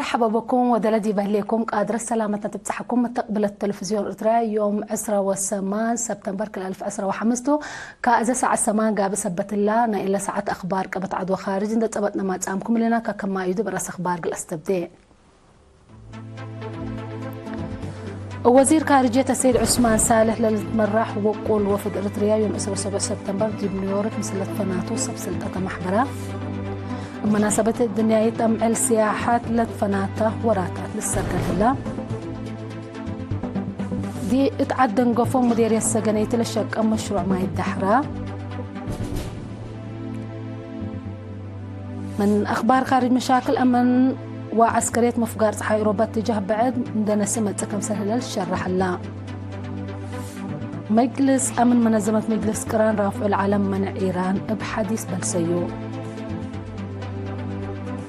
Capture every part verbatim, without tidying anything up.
መርሐበ ብኩም ወደለ ዲብ ህሌኩም ቃድረት ሰላመትነ ትብጸሐኩም። መተቅብለት ቴሌፍዝዮን ኤረትርያ ዮም ዕስራ ወሰማን ሰብተምበር ክልኤ አልፍ ዕስራ ወሐምስ ቱ። ከአዘ ሳዐት ሰማን ጋብእ ሰበትላ ናይ እለ ሳዐት አክባር ቀበት ዐድ ወካርጅ እንዴ ጸበጥነ ማጽአምኩም እሊና። ከከማዩ ዲብ ረአስ አክባር እግል አስተብዴ። ወዚር ካርጅየት አሰይድ ዑስማን ሳልሕ ለልትመራሕ ውቁል ወፍድ ኤረትርያ ዮም ዕስራ ወሰብዕ ሰብተምበር ዲብ ኒውዮርክ ምስል ለትፈናቱ ሰብ ስልጠተ መሕበራ። እብ መናሰበት እድንያይት አምዕል ስያሐት ለትፈናተ ወራታት ልትሰገር ህላ። ዲብ እት ዐድ ደንገፎ ሙዴርየት ሰገነይቲ ለሸቀ መሽሩዕ ማይ ዳሕራ። ምን አክባር ካርጅ፣ መሻክል አመን ወዐስከርየት መፍጋር ጸሓይ ኦሮባ እትጃህ ብዕድ እንዴ ነስእ መጽእ ከምሰል ህለ ልትሸረሕ ህላ። መጅልስ አምን መነዘመት መጅልስ ቅራን ራፍዑል ዐለም መነዕ ኢራን እብ ሐዲስ በልሰዩ።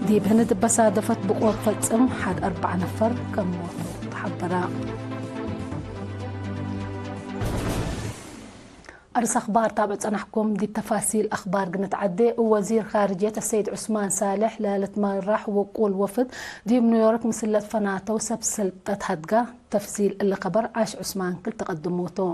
ዲብ ህንድ እበ ሳደፈት ብቆት ፈጽም ሐድ አርበዕ ነፈር ከም ሞቱ ተሐበረ። አርስ አክባር ታብዕ ጸናሕኩም። ዲብ ተፋሲል አክባር እግል ንትዐዴ፣ ወዚር ካርጅየት አሰይድ ዑስማን ሳልሕ ለልትመራሕ ውቁል ወፍድ ዲብ ኒውዮርክ ምስል ለትፈናተው ሰብ ስልጠት ሀድጋ። ተፍሲል እሊ ከበር ዓሽ ዑስማን ክል ተቀድሙ ቱ።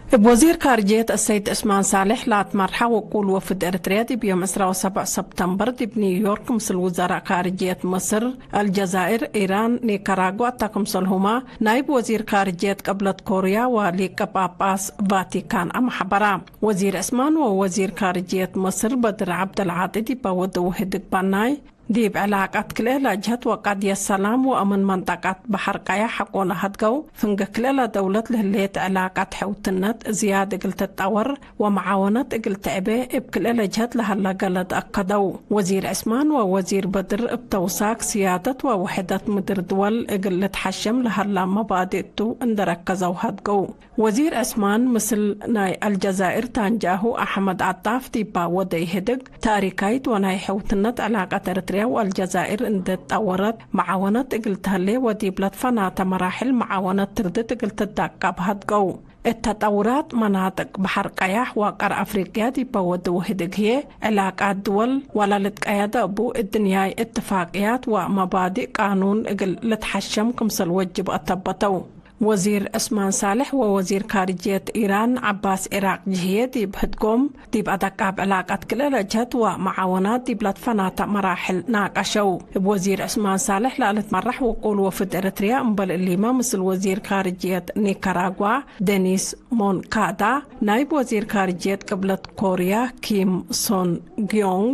እብ ወዚር ካርጅየት አሰይድ ዑስማን ሳልሕ ለአትመርሐ ውቁል ወፍድ ኤረትርያ ዲብ ዮም ዕስራ ወሰብዕ ሰብተምበር ዲብ ኒውዮርክ ምስል ውዘራእ ካርጅየት መስር፣ አልጀዛይር፣ ኢራን፣ ኒካራጓ እተ ክምሰልሁመ ናይብ ወዚር ካርጅየት ቅብለት ኮርያ ወሊቀ ጳጳስ ቫቲካን አመሐበራ። ወዚር ዑስማን ወወዚር ካርጅየት መስር በድር ዐብደልዓጢ ዲበ ወደው ህድግ በናይ፣ ዲብ ዕላቀት ክልኤ ለጅሀት ወቀድየት ሰላም ወአምን መንጠቀት በሐር ቀያሕ ሐቆለ ሀድገው፣ ፍንጌ ክልኤ ለደውለት ለህሌት ዕላቀት ሕውትነት ዝያድ እግል ትጠወር ወመዓወነት እግል ትዕቤ እብ ክልኤ ለጅሀት ለሀለ ገለድ አከደው። ወዚር ዕስማን ወወዚር በድር እብ ተውሳክ ስያደት ወውሕደት ምድር ድወል እግል ልትሐሸም ለሀላ መባዲእ ቱ እንዴ ረከዘው ሀድገው። ወዚር ዕስማን ምስል ናይ አልጀዛይር ታንጃሁ አሕመድ አጣፍ ዲባ ወደይ ህድግ፣ ታሪካይት ወናይ ሕውትነት ዕላቀት ኤረትርያ ወአልጀዛይር እንዴ ትጠወረት መዓወነት እግል ተህሌ ወዲብ ለትፈናተ መራሕል መዓወነት ትርድት እግል ትዳቀብ ሀድገው። እት ተጠውራት መናጥቅ በሐር ቀያሕ ወቀር አፍሪቅያ ዲባ ወደው ህድግ ህዬ፣ ዕላቃት ድወል ወለልትቀየደ እቡ እድንያይ እትፋቅያት ወመባዲእ ቃኑን እግል ልትሐሸም ክምሰል ወጅብ አተበተው። ወዚር ዑስማን ሳልሕ ወወዚር ካርጅየት ኢራን ዐባስ ዒራቅጂ ህዬ ዲብ ህድጎም፣ ዲብ አደቃብ ዕላቀት ክልኤ ለጅሀት ወመዓወናት ዲብ ለትፈናተ መራሕል ናቀሸው። እብ ወዚር ዑስማን ሳልሕ ለልትመራሕ ውቁል ወፍድ ኤረትርያ እምበል እሊመ ምስል ወዚር ካርጅየት ኒካራጓ ደኒስ ሞንካዳ፣ ናይብ ወዚር ካርጅየት ቅብለት ኮርያ ኪም ሶን ግዮንግ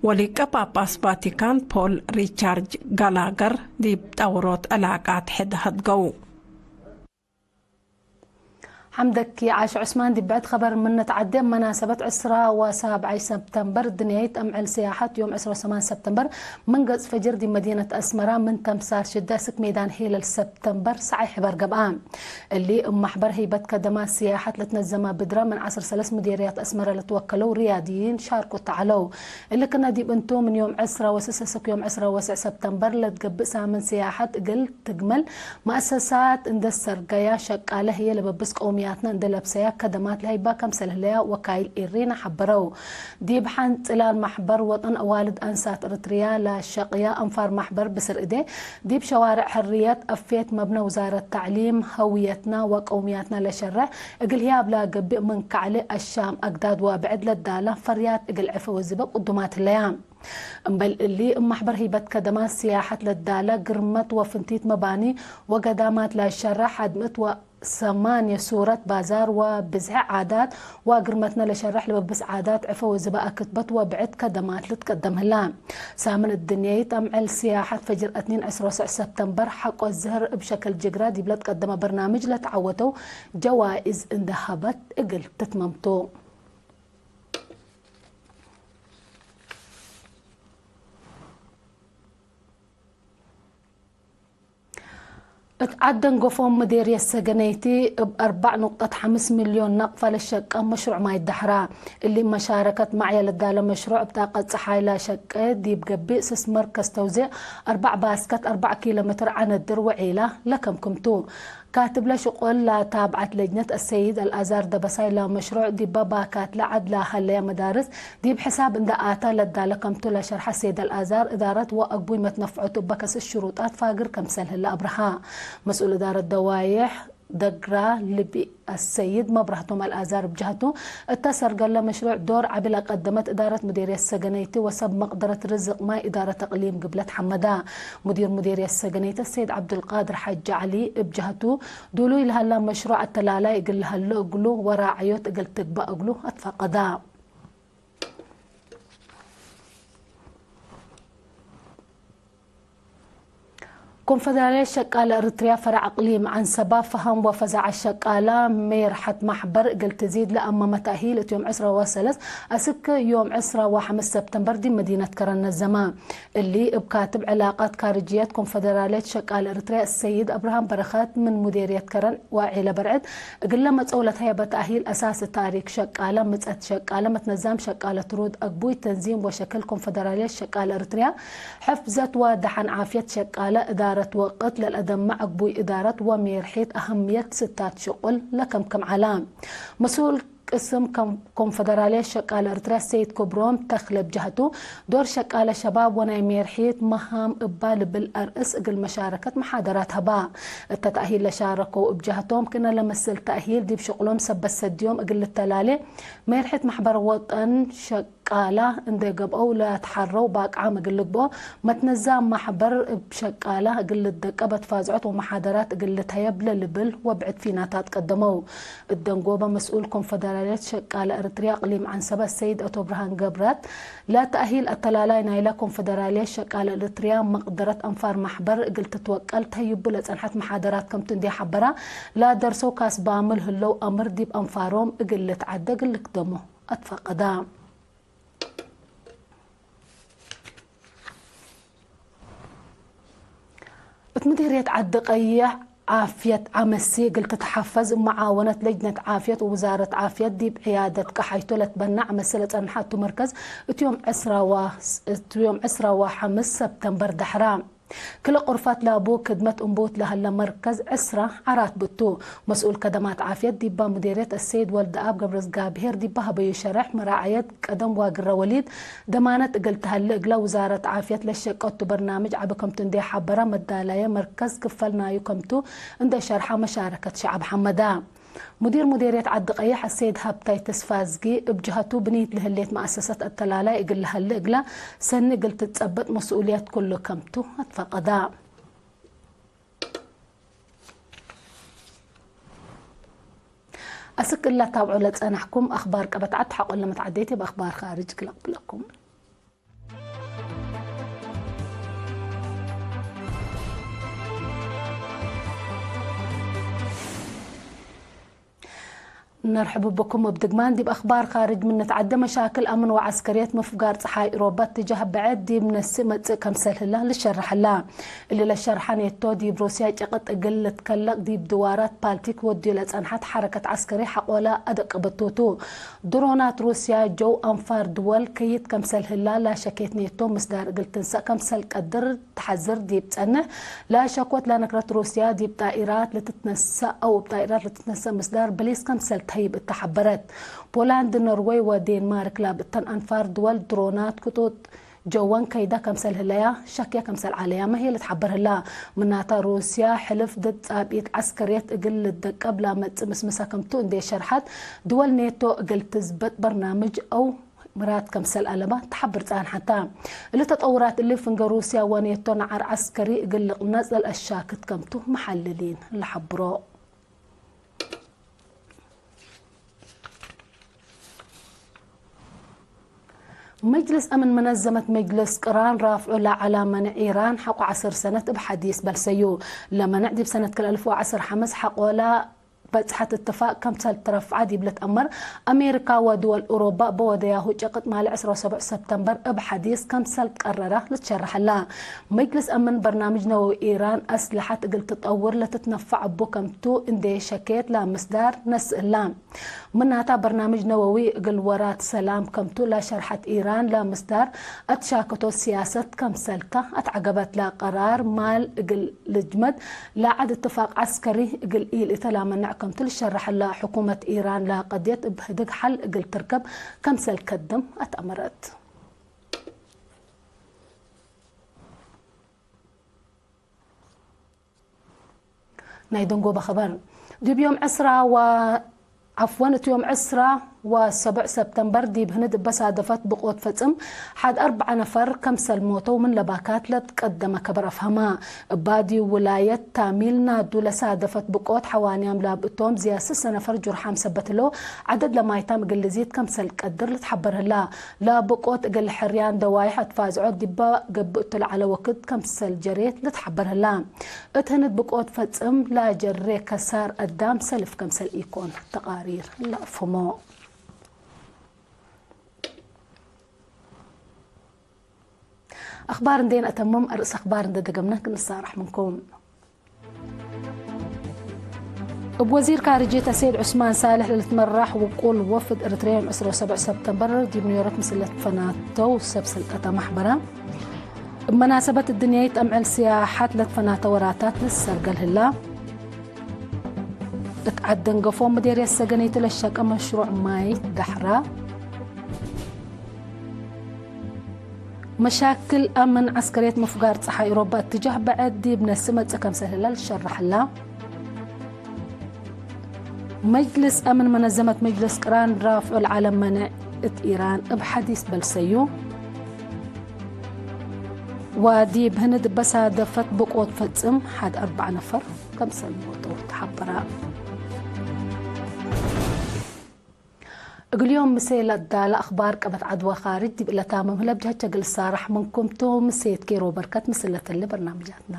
ወሊቀ ጳጳስ ቫቲካን ፖል ሪቻርድ ጋላገር ዲብ ጠውሮት ዕላቃት ሕድ ሀድገው። ሐምደኪ ዓሽ ዑስማን። ዲብ ብዕድ ከበር ምን ንትዐዴ፣ መናሰበት ዕስራ ወሳብዓይ ሰብተምበር፣ ድንያይት አምዕል ስያሐት ዮም ዕስራ ወሰማን ሰብተምበር፣ ምን ገጽ ፈጅር ዲብ መዲነት አስመራ፣ ምን ተምሳል ሽደ እስክ ሜዳን ሄለል ሰብተምበር ሰዓይ ሕበር ገብአ። እሊ እብ መሕበር ህይበት ከደማት ስያሐት ለትነዘመ ብድረ፣ ምን ዐስር ሰለስ ሙዴርያት አስመረ ለትወከለው ርያድይን ሻርኮ ተዐለው። እሊ ክነ ዲብ እንቱ፣ ምን ዮም ዕስራ ወስስ እስክ ዮም ዕስራ ወሰዕ ሰብተምበር ለትገብእ ሳምን ስያሐት እግል ትግመል መአሰሳት እንዴ ሰርገያ፣ ሸቃለ ህዬ ለበብስ ቀውምያትነ እንዴ ለብሰያ ከደማት ለሀይባ ከምሰል ህለያ ወካይል ኤሪና ሐበረው። ዲብ ሐንጽላል መሕበር ወጠን አዋልድ አንሳት ኤረትርያ ለሸቅያ አንፋር መሕበር ብስር እዴ፣ ዲብ ሸዋርዕ ሕርየት፣ አፌት መብነ ውዛረት ተዕሊም፣ ሀውየትና ወቀውምያትና ለሸርሕ እግል ህያብ ለገብእ ምን ከዕሊ አሻም አግዳድ ወብዕድ ለዳላ ፈርያት እግል ዕፈ ወዝበ ቅዱማት ህለያ። እምበል እሊ፣ እብ መሕበር ህይበት ከደማት ስያሐት ለዳለ ግርመት ወፍንቲት መባኒ ወገዳማት ለሸረሕ ሐድ ምእት ወሰማንየ ሱረት ባዛር ወብዝሒ ዓዳት ወግርመትነ ለሸረሕ ለበብስ ዓዳት ዕፈ ወዝበ አክትበት ወብዕድ ከደማት ልትቀደም ህላ። ሳምን እድንያይት አምዕል ስያሐት ፈጅር አትኒን ዕስራ ወሰዕ ሰብተምበር ሐቆ ዝህር እብ ሸክል ጅግራ ዲብ ለትቀደመ በርናምጅ ለተዐወተው ጀዋኢዝ እንዴ ሀበት እግል ትትመምቱ። እት ዐድ ደንጎፎ ምዴርየት ሰገነይቲ እብ አርበዕ ኑቅጠት ሐምስ ሚልዮን ናቅፋ ለሸቀ መሽሩዕ ማይ ዳሕራ። እሊ መሻረከት ማዕየ ለዳለ መሽሩዕ እብ ጣቀት ጸሓይ ለሸቀ ዲብ ገብእ ስስ መርከዝ ተውዜዕ አርበዕ ባስከት አርበዕ ኪሎ ሜትር ዐነድር ወዔላ ለከምክምቱ። ካትብለ ሽቁል ለታብዐት ለጅነት አሰይድ አልአዛር ደበሳይ፣ ለመሽሩዕ ዲበ ባካትለ ዐድ ለሀለየ መዳርስ ዲብ ሕሳብ እንደ አተ ለዳለ ከምቱ ለሸርሐ አሰይድ አልአዛር፣ እዳረት ወአግቡይ መትነፍዖቱ እበ ከስስ ሽሩጣት ፋግር ከምሰል ህለ አብርሃ። መስኡል እዳረት ደዋዬሕ ደግራ ልቢ አሰይድ መብራህቶም አልአዛር እብ ጀህቱ፣ እተ ሰርገለ መሽሩዕ ዶር ዐቢ ለቀደመት እዳረት ሙዴርየት ሰገነይቲ ወሰብ መቅደረት ርዝቅ ማይ እዳረት እቅሊም ግብለት ሐመዳ። ሙዲር ሙዴርየት ሰገነይቲ አሰይድ ዐብዱልቃድር ሐጂ ዐሊ እብ ጀህቱ፣ ዱሉይ ለሀላ መሽሩዕ አተላላይ እግል ለሀሎ እግሉ ወራዕዮት እግል ትግበእ እግሉ አትፈቀዳ። ኮንፈደራልየት ሸቃለ እርትርያ ፈረዕ አቅሊም ዐንሰባ፣ ፈሀም ወፈዛዐት ሸቃለ ሜርሐት ማሕበር እግል ትዚድ ለአመመ ተእሂል እት ዮም ዕስራ ወሰለስ አስክ ዮም ዕስራ ወሐምስ ሰብተምበር ዲብ መዲነት ከረን ነዘመ። እሊ እብ ካትብ ዕላቃት ካርጅየት ኮንፈደራልየት ሸቃለ እርትርያ አሰይድ አብርሃም በረኸት ምን ሙዴርየት ከረን ወዔለ በርዕድ እግለ መጸው ለተሀየበ ተእሂል አሳስ ታሪክ ሸቃለ፣ ምጸት ሸቃለ፣ መትነዛም ሸቃለ ትሩድ፣ አግቡይ ተንዚም ወሸክል ኮንፈደራልየት ሸቃለ እርትርያ፣ ሕፍዘት ወደሐን ዓፍየት ሸቃለ፣ እዳረት ወቅት ለልአደምዕ አግቡይ እዳረት ወሜርሒት አህምየት ስታት ሽቁል ለከምክም ዐለ። መስኡል ቅስም ኮንፈደራልየት ሸቃለ እርትርያ ሰይድ ክብሮም ተክለ እብ ጀህቱ፣ ዶር ሸቃለ ሸባብ ወናይ ሜርሒት መሃም እባ ልብል አርእስ እግል መሻረከት መሓደራት ሀባ። እተ ተእሂል ለሻረከው እብ ጀህቶም፣ ክእነ ለመስል ተእሂል ዲብ ሽቅሎም ሰበት ሰድዮም እግል ልተላሌ፣ ሜርሒት ማሕበር ወጠን ሸቃላ እንዴ ገብአው ለአትሐረው ባቅዓም እግል ልግብኦ፣ መትነዛም ማሕበር እብ ሸቃላ እግል ልትደቀብ፣ አትፋዝዖት ወመሓደራት እግል ልትሀየብ ለልብል ወብዕድ ፊናታት ቀደመው። እት ደንጎበ መስኡል ኮንፈደራልየት ሸቃለ እርትርያ እቅሊም ዐንሰበ ሰይድ አቶ ብርሃን ገብረት፣ ለተእሂል አተላላይ ናይለ ኮንፈደራልየት ሸቃለ እርትርያ መቅደረት አንፋር ማሕበር እግል ትትወቀል ተህይቡ ለጸንሐት መሓደራት ከምቱ እንዴ ሐበራ፣ ለደርሰው ካስባምል ህለው አምር ዲብ አንፋሮም እግል ልትዐደግ ልክደሞ አትፈቀዳ። እት ምዴርየት ዐዲ ቀይሕ ዓፍየት ዐመሲ እግል ትትሐፈዝ፣ መዓወነት ለጅነት ዓፍየት ወውዛረት ዓፍየት ዲብ ዕያደት ቀሓይቶ ለትበነ ዐመሲ ለጸንሐ እቱ መርከዝ፣ እት ዮም ዕስራ ወ-፣ እት ዮም ዕስራ ወሐምስ ሰብተምበር ደሐራ፣ ክለ ቅርፋት ላቡ ክድመት እንቡት ለሀለ መርከዝ ዕስራ ዐራት ብቱ። መስኡል ከደማት ዓፍየት ዲባ ሙዴርየት አሰይድ ወልደአብ ገብረዝጋብሄር ዲባ ሀበዩ ሸረሕ፣ መራዐየት ቀደም ዋግረ ወሊድ ደማነት እግል ተሀሌ እግለ ውዛረት ዓፍየት ለሸቀቱ በርናምጅ ዐቢ ከምቱ እንዴ ሐበረ፣ መዳላየ መርከዝ ክፈል ናዩ ከምቱ እንዴ ሸርሐ መሻረከት ሸዐብ ሐመዳ። ሙዲር ሙዴርየት ዐዲ ቀይሕ አሰይድ ሀብታይ ተስፋዝጊ እብ ጀሀቱ፣ ብንይት ለህሌት መአሰሰት አተላላይ እግል ለሀሌ እግለ ሰኒ እግል ትጸበጥ መስኡልየት ኩሉ ከምቱ አትፈቀዳ። አስክ እለ ታብዑ ለጸናሕኩም አክባር ቀበት ዐድ ሐቆለ መትዐዴት እብ አክባር ካርጅ ክል አቅብለኩም። ነርሕብ ብኩም። እብ ድግማን ዲብ አክባር ካርጅ ምን ንትዐዴ፣ መሻክል አምን ወዐስከርየት ምፍጋር ጸሓይ ሮባት ትጃህ ብዕድ ዲብ ነስእ መጽእ ከምሰል ህለ ልሸረሕ ህላ። እሊ ለሸርሐ ኔቶ ዲብ ሩስያ ጨቅጥ እግል ልትከለቅ ዲብ ድዋራት ባልቲክ ወድዩ ለጸንሐት ሐረከት ዐስከሪ ሐቆለ አደቅበቱ ቱ። ድሮናት ሩስያ ጀው አንፋር ድወል ከይት ከምሰል ህላ ላሸኬት ኔቶ ምስዳር እግል ትንሰእ ከምሰል ቀድር ተሐዝር ዲብ ጸንሕ። ላሸኮት ለነክረት ሩስያ ዲብ ጣኢራት ልትትነሰእ አው እብ ጣኢራት ልትትነሰእ ምስዳር ብሊስ ከምሰል ተህይብ እተ ሐበረት። ፖላንድ፣ ኖርወይ ወዴንማርክ ላብእተን አንፋር ድወል ድሮናት ክጡጥ ጀወን ከይደ ከምሰል ህለያ ሸክየ ከምሰል ዐለያመ ህዬ ልትሐበር ህላ። ምናተ፣ ሩስያ ሕልፍ ድድ ጻብኢት ዐስከርየት እግል ልትደቀብ ለመጽእ ምስምሰ ክምቱ እንዴ ሸርሐት፣ ድወል ኔቶ እግል ትዝበጥ በርናምጅ አው ምራድ ከምሰል አለበ ተሐብር ጸንሐተ። እሊ ተጠውራት እሊ ፍንገ ሩስያ ወኔቶ ነዓር ዐስከሪ እግል ልቅነጽ ለልአሻክት ከምቱ መሐልሊን ለሐብሮ። መጅልስ አምን መነዘመት መጅልስ ቅራን ራፍዑ ለዐለ መንዕ ኢራን ሐቆ ዐስር ሰነት እብ ሐዲስ በልሰዩ። ለመንዕ ዲብ ሰነት ክል አልፍ ወዐስር ሐምስ ሐቆለ በጽሐት እትፋቅ ከምሰል ትረፍዐ ዲብ ልትአመር፣ አሜሪካ ወድወል ኡሮባ እበ ወደያሁ ጨቅጥ ማሌ ዕስራ ወሰብዕ ሰብተምበር እብ ሐዲስ ከምሰል ቀረረ ልትሸረሐላ። መጅልስ አምን በርናምጅ ነወዊ ኢራን አስለሐት እግል ትጠውር ለትትነፈዕ እቡ ከምቱ እንዴ ሸኬት ለምስዳር ነስእላ። ምናታ በርናምጅ ነወዊ እግል ወራት ሰላም ከምቱ ለሸርሐት ኢራን ለምስዳር አትሻክቶ ሲያሰት ከምሰልከ አትዐገበት። ለቀራር ማል እግል ልጅመድ ለዐድ እትፋቅ ዐስከሪ እግል ኢልእተ ለመነዕ ከምቱ ልሸረሐለ። ሕኩመት ኢራን ለቀድየት እብ ህድግ ሐል እግል ትርከብ ከምሰል ከድም አትአመረት። ናይ ደንጎበ ኸበር። ዲብ ዮም ዕስራ ወ-፣ ዐፍወን፣ እት ዮም ዕስራ ወሰብዕ ሰብተምበር ዲብ ህንድ እበ ሳደፈት ብቆት ፈጽም ሐድ አርበዐ ነፈር ከምሰል ሞተው ምን ለባካት ለትቀደመ ከበር አፍሀመ። እባ ዲብ ውላየት ታሚል ናዱ ለሳደፈት ብቆት ሐዋንያም ላብ እቶም ዝያድ ስሰ ነፈር ጁርሓም ሰበት ህለው፣ ዐደድ ለማይታም እግል ልዚድ ከምሰል ቀድር ልትሐበር ህላ። ለብቆት እግል ሕርያን ደዋይሕ አትፋዝዖ ዲበ ገብእ እቱ ለዐለ ወክድ ከምሰል ጀሬት ልትሐበር ህላ። እት ህንድ ብቆት ፈጽም ለጀሬ ከሳር አዳም ሰልፍ ከምሰል ኢኮን ተቃሪር ለአፍህሞ። አኽባር እንዴ ነአተምም፣ አርእስ አኽባር እንዴ ደገምነ ክንሳረሕ ምንኩም። እብ ወዚር ካርጅየት አሰይድ ዑስማን ሳልሕ ለልትመራሕ ውቁል ወፍድ ኤረትርያ ዮም ዕስራ ወሰብዕ ሰብተምበር ዲብ ኒውዮርክ ምስል ለትፈናተው ሰብ ሰልጠተ መሕበረ። እብ መናሰበት እድንያይት አምዕል ስያሐት ለትፈናተ ወራታት ልሰርገል ህላ። እት ዐድ ደንገፎ ምዴርየት ሰገነይቱ ለሸቀ መሽሩዕ ማይ ዳሕራ። መሻክል አምን ዐስከርየት ምፍጋር ጸሓይ ኦሮባ እትጃህ በዐድ ዲብ ነስእ መጽእ ከምሰል ህለ ልሸረሕ ህላ። መጅልስ አምን መነዘመት መጅልስ ቅራን ራፍዑል ዐለም መነዕ እት ኢራን እብ ሐዲስ በልሰዩ። ወዲብ ህንድ እበ ሳደፈት ብቆት ፈጽም ሐድ አርበዐ ነፈር ከምሰል ሞተው ተሐበረ። እግል ዮም ምሴ ለአዳለ አኽባር ቀበት ዐድ ወካርጅ ዲብ ለታምም ህለ፣ ብጀህቸ እግል ሳረሕ ምንኩም ቱ። ምሴት ኬሮ በርከት ምስል ለተሌ በርናምጃትና።